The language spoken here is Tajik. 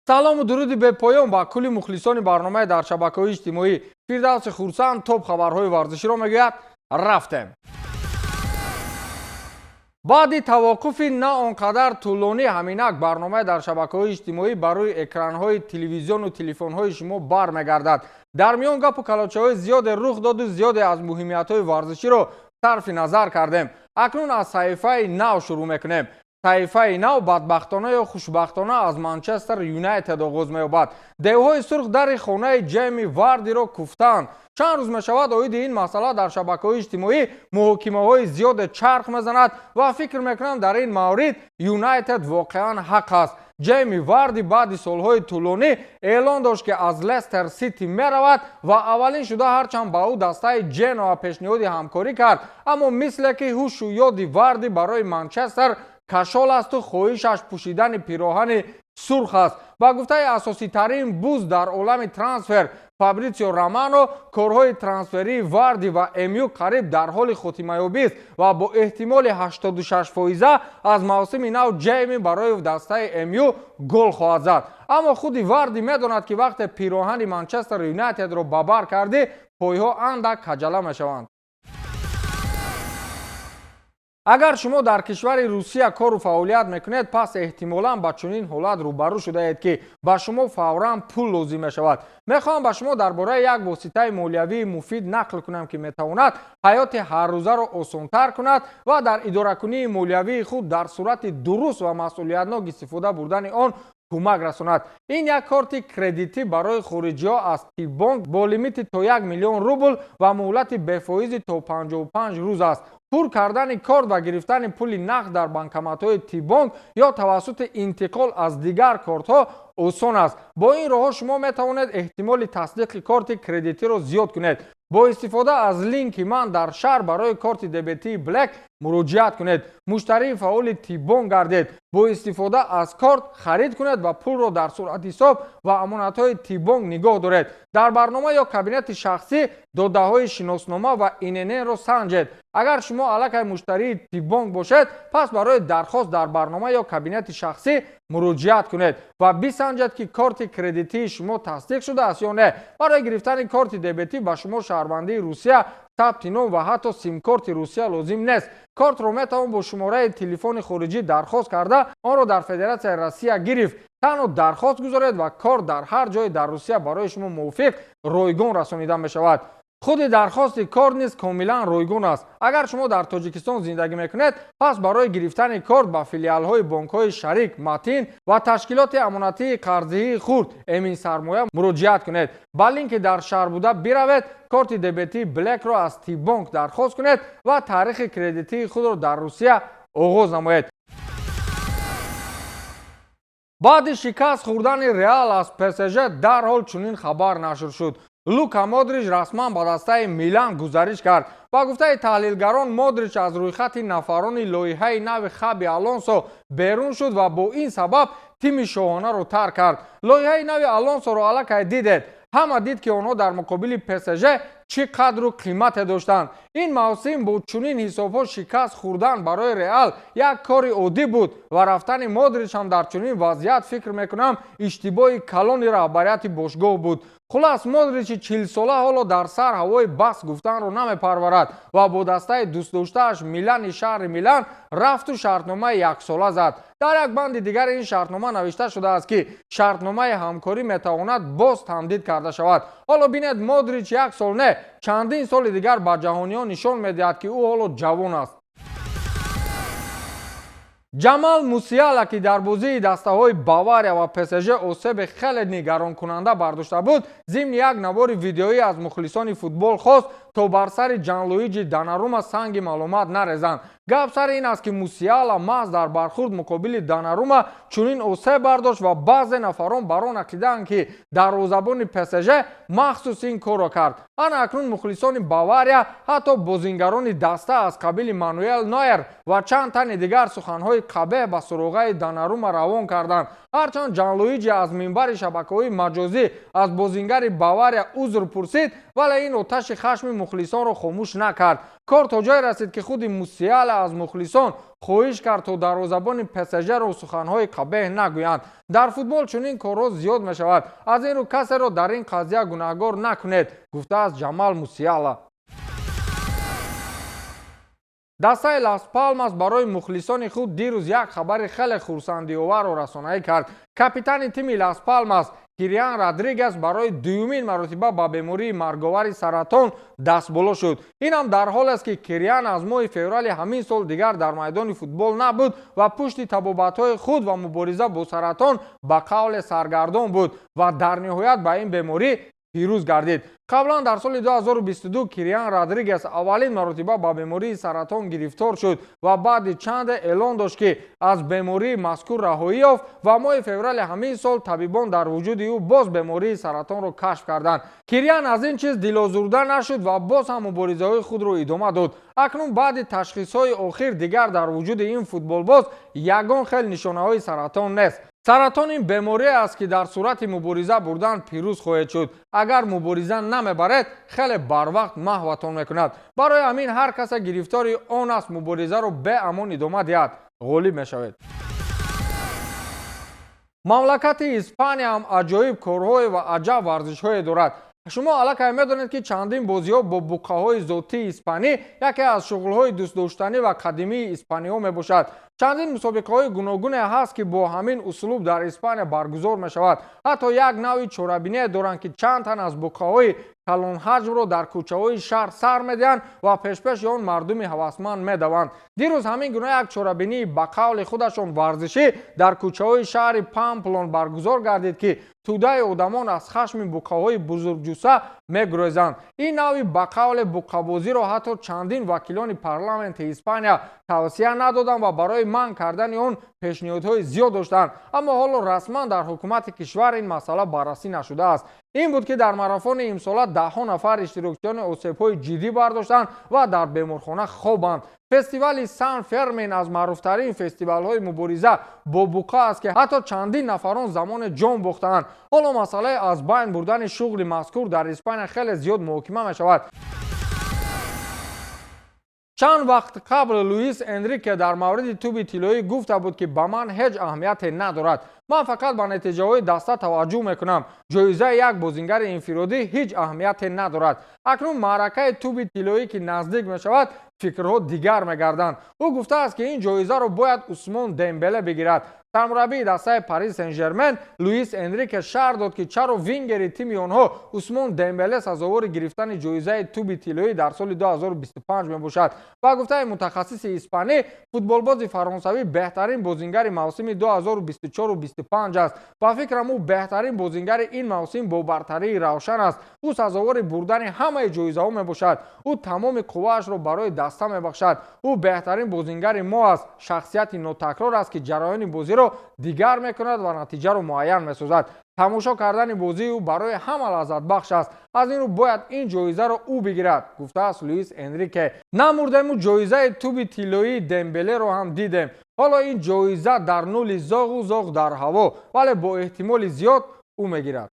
Салому дуруди бепоён ба кулли мухлисони барномаи дар шабакаҳои иҷтимоӣ. Фирдавси Хурсанд топ хабарҳои варзиширо мегӯяд. Рафтем. Баъди таваққуфи на он қадар тӯлонӣ ҳаминак барномаи дар шабакаҳои иҷтимоӣ бар рӯи экранҳои телевизиону телефонҳои шумо бармегардад. Дар миён гапу калочаҳои зиёде рух доду зиёде аз муҳимиятҳои варзиширо сарфи назар кардем. Акнун аз саҳифаи нав шурӯъ мекунем. Саҳифаи нав бадбахтона ё хушбахтона аз Манчестер Юнайтед оғоз меёбад. Девҳои сурх дари хонаи Ҷейми Вардиро куфтанд. Чанд рӯз мешавад, оиди ин масъала дар шабакаҳои иҷтимоӣ муҳокимаҳои зиёде чарх мезанад ва фикр мекунам, дар ин маврид Юнайтед воқеан ҳақ аст. Ҷейми Варди баъди солҳои тӯлонӣ эълон дошт, ки аз Лестер Сити меравад ва аввалин шуда ҳарчанд ба ӯ дастаи Ҷеноа пешниҳоди ҳамкорӣ кард, аммо мисле ки ҳушу ёди Варди барои Манчестер кашол асту хоҳишаш пӯшидани пироҳани сурх аст. Ба гуфтаи асоситарин буз дар олами трансфер Фабритсио Романо, корҳои трансферии Варди ва МЮ қариб дар ҳоли хотимаёбист ва бо эҳтимоли 86% аз мавсими нав Ҷейми барои дастаи МЮ гол хоҳад зад. Аммо худи Варди медонад, ки вақте пироҳани Манчестер Юнайтедро ба бар кардӣ, пойҳо андак каҷала мешаванд. Агар шумо дар кишвари Русия кору фаъолият мекунед, пас эҳтимолан ба чунин ҳолат рӯбарӯ шудаед, ки ба шумо фавран пул лозим мешавад. Мехоҳам ба шумо дар бораи як воситаи молиявии муфид нақл кунам, ки метавонад ҳаёти ҳаррӯзаро осонтар кунад ва дар идоракунии молиявии худ дар сурати дуруст ва масъулиятнок истифода бурдани он кӯмак расонад. Ин як корти кредитӣ барои хориҷиҳо аз Тибонк бо лимити то 1 миллион рубл ва муҳлати бефоизи то 55 рӯз аст. Пур кардани корт ва гирифтани пули нақд дар банкоматҳои Тибонк ё тавассути интиқол аз дигар кортҳо осон аст. Бо ин роҳҳо шумо метавонед эҳтимоли тасдиқи корти кредитиро зиёд кунед. Бо истифода аз линки ман дар шаҳр барои корти дебетии Блек муроҷиат кунед, муштарии фаъоли Тибонк гардед, бо истифода аз корт харид кунед ва пулро дар суратҳисоб ва амонатҳои Тибонк нигоҳ доред. Дар барнома ё кабинети шахсӣ додаҳои шиноснома ва ИНН-ро санҷед. Агар шумо аллакай муштарии Тибонк бошед, пас барои дархост дар барнома ё кабинети шахсӣ муроҷиат кунед ва бисанҷед, ки корти кредитии шумо тасдиқ шудааст ё не. Барои гирифтани корти дебетӣ ба шумо шаҳрвандии Русия, сабти ном ва ҳатто симкорти Русия лозим нест. Кортро метавон бо шумораи телефони хориҷӣ дархост карда, онро дар Федератсияи Россия гирифт. Танҳо дархост гузоред ва корт дар ҳар ҷое дар Русия барои шумо мувофиқ ройгон расонида мешавад. Худи дархости корт низ комилан ройгон аст. Агар шумо дар Тоҷикистон зиндагӣ мекунед, пас барои гирифтани корт ба филиалҳои бонкҳои шарик Матин ва ташкилоти амонатии қарздиҳии хурд Эмин Сармоя муроҷиат кунед. Ба линки дар шаҳр буда биравед, корти дебетии Блекро аз Тибонк дархост кунед ва таърихи кредитии худро дар Русия оғоз намоед. Баъди шикаст хӯрдани Реал аз ПСЖ дарҳол чунин хабар нашр шуд: Лука Модрич расман ба дастаи Милан гузариш кард. Ба гуфтаи таҳлилгарон, Модрич аз рӯйхати нафарони лоиҳаи нави Хаби Алонсо берун шуд ва бо ин сабаб тими шоҳонаро тарк кард. Лоиҳаи нави Алонсоро аллакай дидед. Ҳама дид, ки онҳо дар муқобили ПСЖ чӣ қадру қимате доштанд. Ин мавсим бо чунин ҳисобҳо шикаст хӯрдан барои Реал як кори оддӣ буд ва рафтани Модрич ҳам дар чунин вазъият, фикр мекунам, иштибоҳи калони раҳбарияти бошгоҳ буд. Хулас, Модричи 40-сола ҳоло дар сар ҳавои бас гуфтанро намепарварад ва бо дастаи дӯстдоштааш Милани шаҳри Милан рафту шартномаи яксола зад. Дар як банди дигари ин шартнома навишта шудааст, ки шартномаи ҳамкорӣ метавонад боз тамдид карда шавад. Ҳоло бинед, Модрич як сол не, чандин соли дигар ба ҷаҳониён нишон медиҳад, ки ӯ ҳоло ҷавон аст. Ҷамал Мусиала, ки дар бозии дастаҳои Бавария ва ПСЖ осеби хеле нигаронкунанда бардошта буд, зимни як навори видеоӣ аз мухлисони футбол хост, то бар сари Ҷанлуиҷи Донарума санги маломат нарезанд. Гап сари ин аст, ки Мусиала маҳз дар бархурд муқобили Донарума чунин осеб бардошт ва баъзе нафарон бар он ақидаанд, ки дарвозабони ПСЖ махсус ин корро кард. Ана акнун мухлисони Бавария, ҳатто бозингарони даста аз қабили Мануэл Нойер ва чанд тани дигар суханҳои қабеҳ ба суроғаи Донарума равон карданд. Ҳарчанд Ҷанлуиҷи аз минбари шабакаҳои маҷозӣ аз бозингари Бавария узр пурсид. Вале ин оташи хашми мухлисонро хомӯш накард. Кор то ҷое расид, ки худи Мусиала аз мухлисон хоҳиш кард, то дарвозабони ПСЖ-ро суханҳои қабеҳ нагӯянд. Дар футбол чунин корҳо зиёд мешавад, аз ин рӯ касеро дар ин қазия гунаҳгор накунед, гуфтааст Ҷамал Мусиала. Дастаи Лас Палмас барои мухлисони худ дирӯз як хабари хеле хурсандиоварро расонаӣ кард. Капитани тими Лас Палмас Кириан Родригес барои дуюмин маротиба ба бемории марговари саратон дастболо шуд. Инам дар ҳолест, ки Кириан аз моҳи феврали ҳамин сол дигар дар майдони футбол набуд ва пушти табобатҳои худ ва мубориза бо саратон ба қавле саргардон буд ва дар ниҳоят ба ин беморӣ пирӯз гардид. Қаблан дар соли 2022 Кириан Родригес аввалин маротиба ба бемории саратон гирифтор шуд ва баъди чанде эълон дошт, ки аз бемории мазкур раҳоӣ ёфт ва моҳи феврали ҳамин сол табибон дар вуҷуди ӯ боз бемории саратонро кашф карданд. Кириан аз ин чиз дилозурда нашуд ва боз ҳам муборизаҳои худро идома дод. Акнун баъди ташхисҳои охир дигар дар вуҷуди ин футболбоз ягон хел нишонаҳои саратон нест. Саратон ин беморие аст, ки дар сурати мубориза бурдан пирӯз хоҳед шуд. Агар мубориза намебаред, хеле барвақт маҳватон мекунад. Барои ҳамин ҳар касе гирифтори он аст, муборизаро беамон идома диҳад, ғолиб мешавед. Мамлакати Испания ҳам аҷоиб корҳое ва аҷаб варзишҳое дорад. Шумо аллакай медонед, ки чандин бозиҳо бо буққаҳои зотии испанӣ яке аз шуғлҳои дӯстдоштанӣ ва қадимии испаниҳо мебошад. Чандин мусобиқаҳои гуногуне ҳаст, ки бо ҳамин услуб дар Испания баргузор мешавад. Ҳатто як навъи чорабиние доранд, ки чанд тан аз буққаҳои калонҳаҷмро дар кӯчаҳои шаҳр сар медиҳанд ва пешпеши он мардуми ҳавасманд медаванд. Дирӯз ҳамин гуна як чорабинии ба қавли худашон варзишӣ дар кӯчаҳои шаҳри Памплон баргузор гардид, ки тӯдаи одамон аз хашми буққаҳои бузургҷусса мегурезанд. Ин навъи ба қавле буққабозиро ҳатто чандин вакилони парламенти Испания тавсия надоданд ва барои манъ кардани он пешниҳодҳои зиёд доштанд, аммо ҳоло расман дар ҳукумати кишвар ин масъала баррасӣ нашудааст. Ин буд, ки дар марафони имсола даҳҳо нафар иштирокчиёни осебҳои ҷиддӣ бардоштанд ва дар беморхона хобанд. Фестивали Сан Фермин аз маъруфтарин фестивалҳои мубориза бо буққа аст, ки ҳатто чандин нафарон замоне ҷон бохтаанд. Ҳоло масъалаи аз байн бурдани шуғли мазкур дар Испания хеле зиёд муҳокима мешавад. Чанд вақт қабл Луис Энрике дар мавриди тӯби тиллоӣ гуфта буд, ки ба ман ҳеҷ аҳамияте надорад, ман фақат ба натиҷаҳои даста таваҷҷӯҳ мекунам, ҷоизаи як бозингари инфиродӣ ҳеҷ аҳамияте надорад. Акнун маъракаи тӯби тиллоӣ ки наздик мешавад, фикрҳо дигар мегарданд. Ӯ гуфтааст, ки ин ҷоизаро бояд Усмон Дембеле бигирад. Сармураббии дастаи Парис Сен Жермен Луис Энрике шарҳ дод, ки чаро вингери тими онҳо Усмон Дембеле сазовори гирифтани ҷоизаи тӯби тиллоӣ дар соли 2025 мебошад. Ба гуфтаи мутахассиси испанӣ, футболбози фаронсавӣ беҳтарин бозингари мавсими 2024-25 аст. Ба фикрам, ӯ беҳтарин бозингари ин мавсим бо бартарии равшан аст. Ӯ сазовори бурдани ҳамаи ҷоизаҳо мебошад. Ӯ тамоми қувваашро барои даста мебахшад. Ӯ беҳтарин бозингари мо аст, шахсияти нотакрор аст, ки ҷараёни бозиро дигар мекунад ва натиҷаро муайян месозад. Тамошо кардани бозии ӯ барои ҳама лаззатбахш аст, аз ин рӯ бояд ин ҷоизаро ӯ бигирад, гуфтааст Луис Энрике. Намурдему ҷоизаи тӯби тиллоии Дембелеро ҳам дидем. Ҳоло ин ҷоиза дар нули зоғу зоғ дар ҳаво, вале бо эҳтимоли зиёд ӯ мегирад.